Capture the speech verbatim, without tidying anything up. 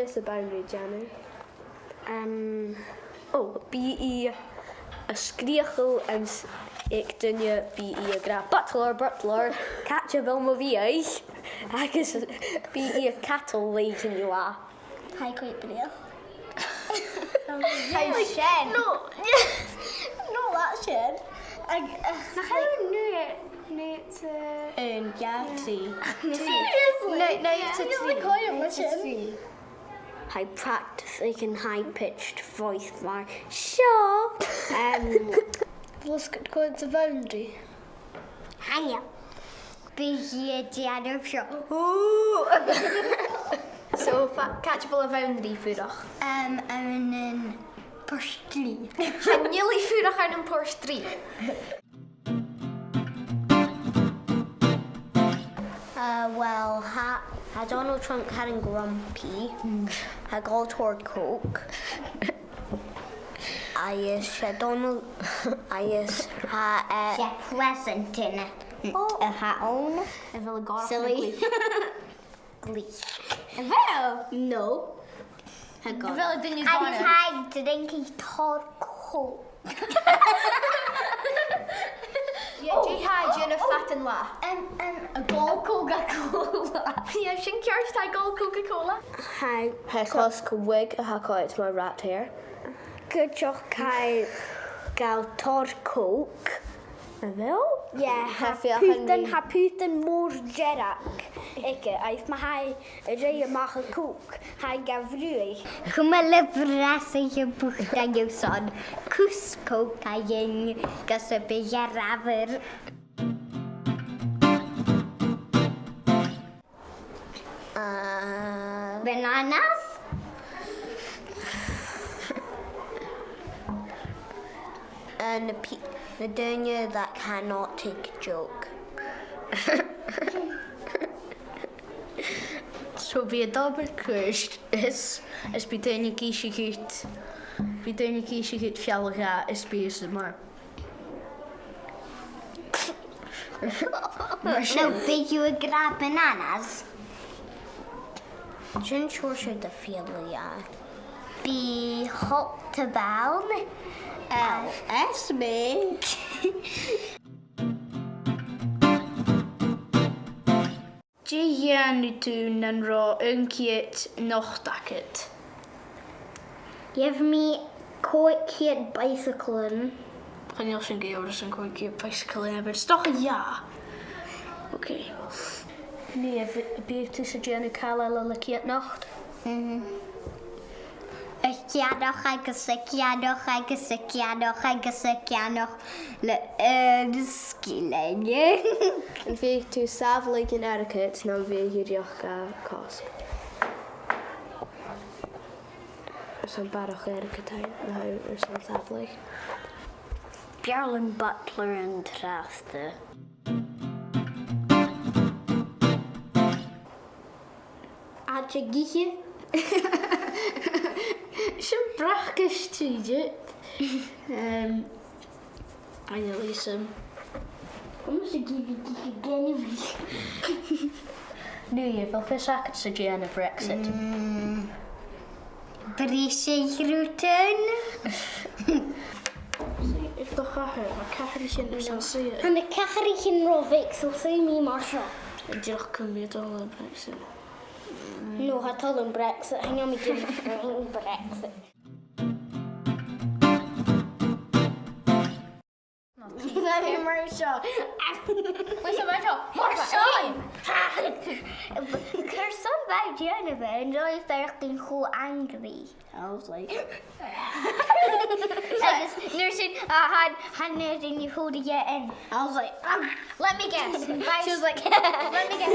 Sa bhanrigh, Janet. Um, oh, bidh i a' sgreuchail anns aig duine, bidh i ag ràdh, "Butler, butler, càit a bheil mo bhiadh?" Agus bidh i a' cadal leth-cheud latha. Tha e quite brilliant. Tha sin. No, no, that's sin. Ag, uh, nach eil nì, nì, uh, um, yeah, trì. Seriously? No, no, it's a trì. It's a trì. Tha e practising aig an high-pitched voice mar seo. Um, let's go to the boundary. Hiya. Bidh i a' dèanamh seo. Ooh. So, fa-, càit a bheil a' bhanrigh a' fuireach? Um, ann am Port Rìgh. Chan eil i a' fuireach ann am Port Rìgh. Uh, well, tha, tha Donald Trump caran grumpy. Mm. Tha e a' gabhail tòrr coke. Agus 's e Donald, agus tha, uh, 's e pleasant in it. Oh. A tha ann. A bheil e a' gabhail silly glè? Glè. A bheil? No. Tha e a' gabhail. A bheil duine a' gabhail? Agus tha e a' drinking tòrr coke. Yeah, dè tha e a' dèanamh fad an latha? Um, um, a' gabhail Coca-Cola. Yeah, sin ceart, tha e a' gabhail Coca-Cola. Tha e a' cosg a wig a tha e a' cur air mar rat hair. Cuideachd tha e a' gabhail tòrr coke. A bheil? Yeah, tha putan, tha putan mòr dearg aige, agus ma tha e a' ruith a-mach à coke, tha e ga bhruthadh. Cùm le bràthair a' bhuain an-dràsta, cus coke a dhèanamh gus am bi e ro fhuar. Uh, bananas. And the pe-, the daoine that cannot take a joke. So bidh e a' dol mar cùis is, is bidh daoine ag innse dhut, bidh daoine ag innse dhut fealla-dhà is bidh e mar Mar sin. No, bidh thu ag ràdh bananas. Sin seòrsa de fealla-dhà. Bidh hot tub ann. Eh, oh, is mi. Dè dhèanadh tu nan robh aon ceud not agad? Gheibh mi còig ceud bicycle-an. Chan eil sin gu leòr airson còig ceud bicycle-an, a bheil? 'S dòcha, yeah. Okay. Nì, a bheil, a bheil thusa a' dèanamh càil eile le ceud not? Mhm. A' ceannach agus a' ceannach agus a' ceannach agus a' ceannach le aon sgillinn. Am biodh tu a' sàbhaladh an airgid no am biodh thu dìreach ga chosg? Airson barrachd airgid, no airson sàbhaladh? B' fheàrr leam butler an-dràsta. Àite ag ithe. Sin bracaist, tha e. Um, chan eil fhios agam. Conas a gheibh thu ag ithe gaineamh? Nì, a bheil fios agad dè tha a' dèanamh Brexit? Mm. Briseadh rudan. Suidh air do chathair, ma tha cathair a' tighinn airson suidhe. Tha na cathair a' tighinn ro bheag, so suidhidh mi mar seo. Dìreach cùm mi a' dol le Brexit. No, tha toil leam Brexit, chan eil mi a' dol le Brexit. Nì mi mar seo. Nì mi mar seo. Mar seo. Carson a bha thu a' dèanamh e, an robh thu a' faireachdainn cho angry? I was like, agus an uair sin, a, tha, tha na daoine a' còmhradh e. I was like, um, let me guess. She was like, let me guess.